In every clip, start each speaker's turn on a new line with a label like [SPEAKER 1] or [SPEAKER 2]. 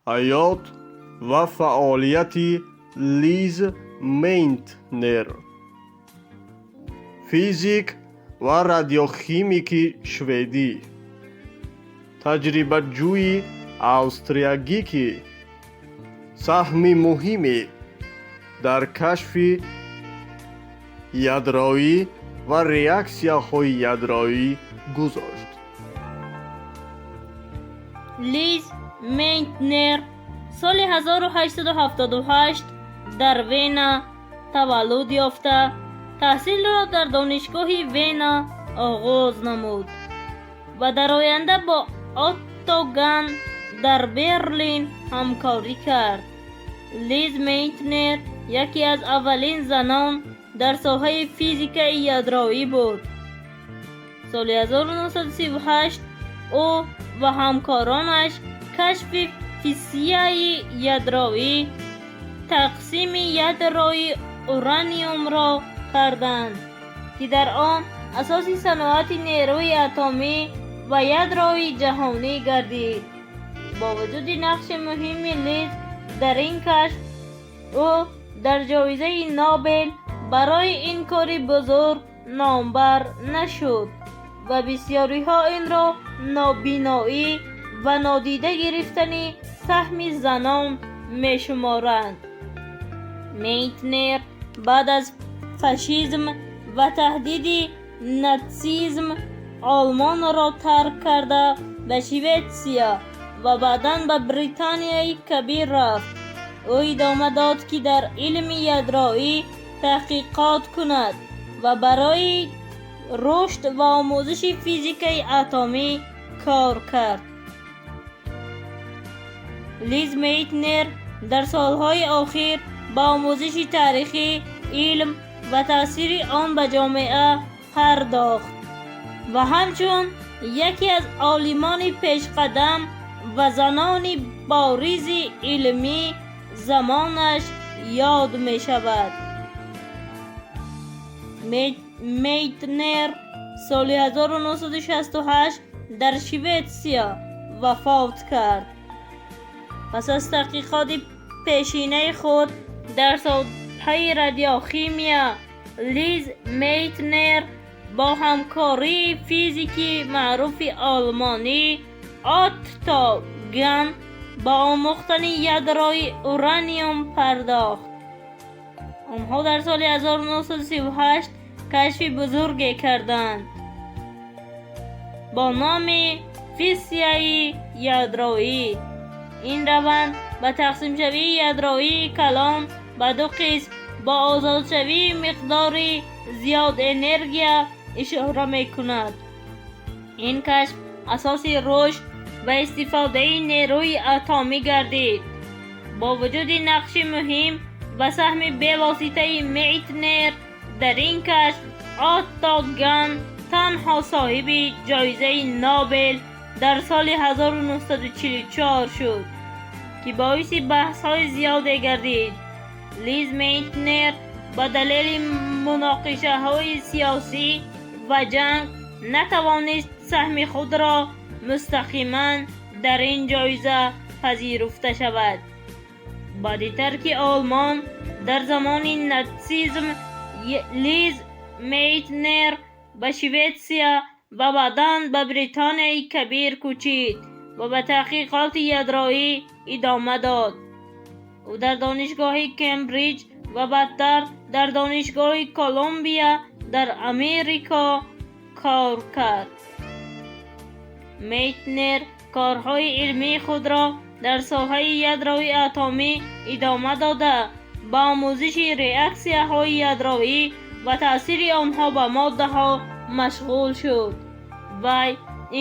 [SPEAKER 1] Ҳаёт ва фаъолияти Лиз Мейтнер, физик ва радиохимики шведӣ, таҷрибаҷӯи австриягӣ, ки саҳми муҳиме дар кашфи ядроӣ ва реаксияҳои ядроӣ гузошт.
[SPEAKER 2] Лиз Мейтнер соли 1878 дар Вена таваллуд ёфта, таҳсилро дар Донишгоҳи Вена оғоз намуд ва дар оянда бо Отто Ган дар Берлин ҳамкорӣ кард. Лиз Мейтнер яке аз аввалин занон дар соҳаи физикаи ядроӣ буд. Соли 1938 ӯ ва ҳамкоронаш кашфи фиссияи ядроӣ, тақсими ядрои ураниумро карданд, ки дар он асоси саноати нерӯи атомӣ ва ядрои ҷаҳонӣ гардид. Бо вуҷуди нақши муҳими Лиз дар ин кашф, ӯ дар ҷоизаи Нобел барои ин кори бузург номбар нашуд ва бисёриҳо инро нобиноӣ ва нодида гирифтани саҳми занон мешуморанд. Мейтнер баъд аз фашизм ва таҳдиди натсизм Олмонро тарк карда, ба Шветсия ва баъдан ба Британияи Кабир рафт. Ӯ идома дод, ки дар илми ядроӣ таҳқиқот кунад ва барои рушд ва омӯзиши физикаи атомӣ кор кард. Лиз Мейтнер дар солҳои охир ба омӯзиши таърихи илм ва таъсири он ба ҷомеа пардохт ва ҳамчун яке аз олимони пешқадам ва занони боризи илмии замонаш ёд мешавад. Мейтнер соли 1968 дар Шветсия вафот кард. Пас аз таҳқиқоти пешинаи худ дар соҳаи радиохимия, Лиз Мейтнер бо ҳамкории физики маъруфи олмонӣ Отто Ган ба омӯхтани ядрои ураниум пардохт. Онҳо дар соли 1938 кашфи бузурге карданд бо номи фиссияи ядроӣ. Ин раванд ба тақсимшавии ядроии калон ба ду қисм бо озодшавии миқдори зиёд энергия ишора мекунад. Ин кашф асоси рушд ва истифодаи нерӯи атомӣ гардид. Бо вуҷуди нақши муҳим ва саҳми бевоситаи Мейтнер дар ин кашф, Отто Ган танҳо соҳиби ҷоизаи Нобел дар соли 1944 шуд, ки боиси баҳсҳои зиёде гардид. Лиз Мейтнер ба далели муноқишаҳои сиёсӣ ва ҷанг натавонист саҳми худро мустақиман дар ин ҷоиза пазируфта шавад. Баъди тарки Олмон дар замони натсизм, Лиз Мейтнер ба Шветсия ва баъдан ба Британияи Кабир кӯчид ва ба таҳқиқоти ядроӣ идома дод. Ӯ дар Донишгоҳи Кембриҷ ва баъдтар дар Донишгоҳи Колумбия дар Америко кор кард. Мейтнер корҳои илмии худро дар соҳаи ядрои атомӣ идома дода, ба омӯзиши реаксияҳои ядроӣ ва таъсири онҳо ба моддаҳо машғул шуд. Вай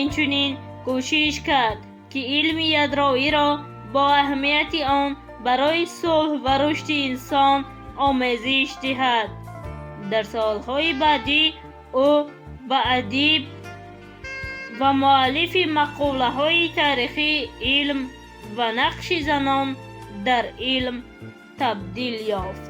[SPEAKER 2] инчунин кӯшиш кард, ки илми ядроиро бо аҳамияти он барои сулҳ ва рушди инсон омезиш диҳад. Дар солҳои баъдӣ ӯ ба адиб ва муаллифи мақолаҳои таърихии илм ва нақши занон дар илм табдил ёфт.